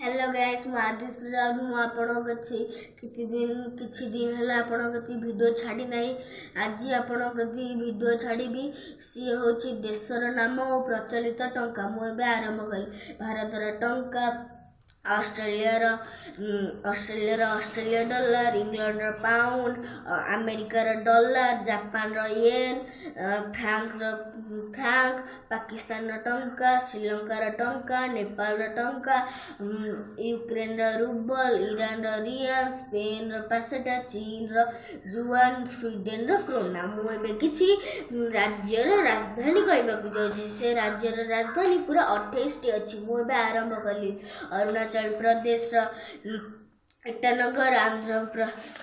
Hello guys, ମୁଁ ଆଦିଶ ରାଉତ। ମୁଁ ଆପଣଙ୍କ କତି କିଛି ଦିନ ହେଲା ଆପଣଙ୍କ କତି ଭିଡ଼ିଓ ଛାଡ଼ି ନାହିଁ। ଆଜି ଆପଣଙ୍କ କତି ଭିଡ଼ିଓ ଛାଡ଼ିବି। ସିଏ ହେଉଛି ଦେଶର ନାମ ଓ ପ୍ରଚଳିତ ଟଙ୍କା। ମୁଁ ଏବେ ଆରମ୍ଭ କଲି। ଭାରତର ଟଙ୍କା, ଅଷ୍ଟ୍ରେଲିଆର ଅଷ୍ଟ୍ରେଲିଆ ଡଲାର, ଇଂଲଣ୍ଡର ପାଉଣ୍ଡ, ଆମେରିକାର ଡଲାର, ଜାପାନର ୟେନ୍, ଫ୍ରାନ୍ସର ଫ୍ରାଙ୍କ, ପାକିସ୍ତାନର ଟଙ୍କା, ଶ୍ରୀଲଙ୍କାର ଟଙ୍କା, ନେପାଳର ଟଙ୍କା, ୟୁକ୍ରେନର ରୁବଲ, ଇରାନର ରିଆଲ, ସ୍ପେନର ପାସେଟା, ଚୀନର ଜୁଆନ, ସ୍ୱିଡେନର କ୍ରୋନା। ମୁଁ ଏବେ କିଛି ରାଜ୍ୟର ରାଜଧାନୀ କହିବାକୁ ଯାଉଛି। ସେ ରାଜ୍ୟର ରାଜଧାନୀ ପୁରା 28ଟି ଅଛି। ମୁଁ ଏବେ ଆରମ୍ଭ କଲି। ଅରୁଣାଚଳ ପ୍ରଦେଶର ଇଟାନଗର,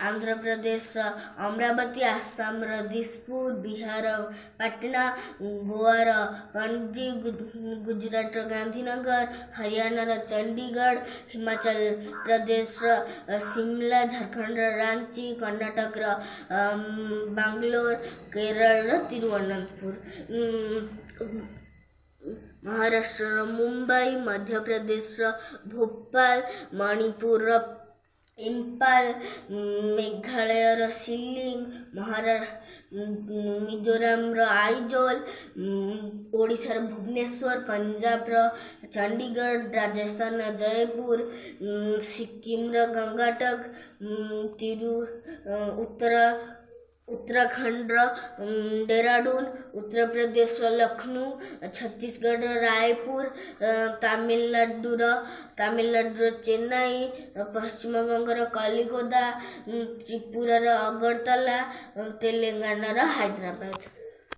ଆନ୍ଧ୍ରପ୍ରଦେଶର ଅମରାବତୀ, ଆସାମର ଦିସପୁର, ବିହାର ପାଟନା, ଗୋଆର ପଣଜୀ, ଗୁଜୁରାଟର ଗାନ୍ଧୀନଗର, ହରିୟାଣାର ଚଣ୍ଡିଗଡ଼, ହିମାଚଳ ପ୍ରଦେଶର ସିମଲା, ଝାଡ଼ଖଣ୍ଡର ରାଞ୍ଚି, କର୍ଣ୍ଣାଟକର ବାଙ୍ଗଲୋର, କେରଳର ତିରୁବନନ୍ତପୁର, ମହାରାଷ୍ଟ୍ରର ମୁମ୍ବାଇ, ମଧ୍ୟପ୍ରଦେଶର ଭୋପାଳ, ମଣିପୁରର ଇମ୍ଫାଲ, ମେଘାଳୟର ଶିଲଂ, ମିଜୋରାମର ଆଇଜୋଲ, ଓଡ଼ିଶାର ଭୁବନେଶ୍ୱର, ପଞ୍ଜାବର ଚଣ୍ଡିଗଡ଼, ରାଜସ୍ଥାନର ଜୟପୁର, ସିକିମର ଗଙ୍ଗଟକ, ଉତ୍ତରାଖଣ୍ଡର ଡେରାଡୁନ, ଉତ୍ତରପ୍ରଦେଶର ଲକ୍ଷ୍ନୌ, ଛତିଶଗଡ଼ର ରାୟପୁର, ତାମିଲନାଡ଼ୁର ଚେନ୍ନାଇ, ପଶ୍ଚିମବଙ୍ଗର କଲିକତା, ତ୍ରିପୁରାର ଅଗରତାଲା, ତେଲେଙ୍ଗାନାର ହାଇଦ୍ରାବାଦ।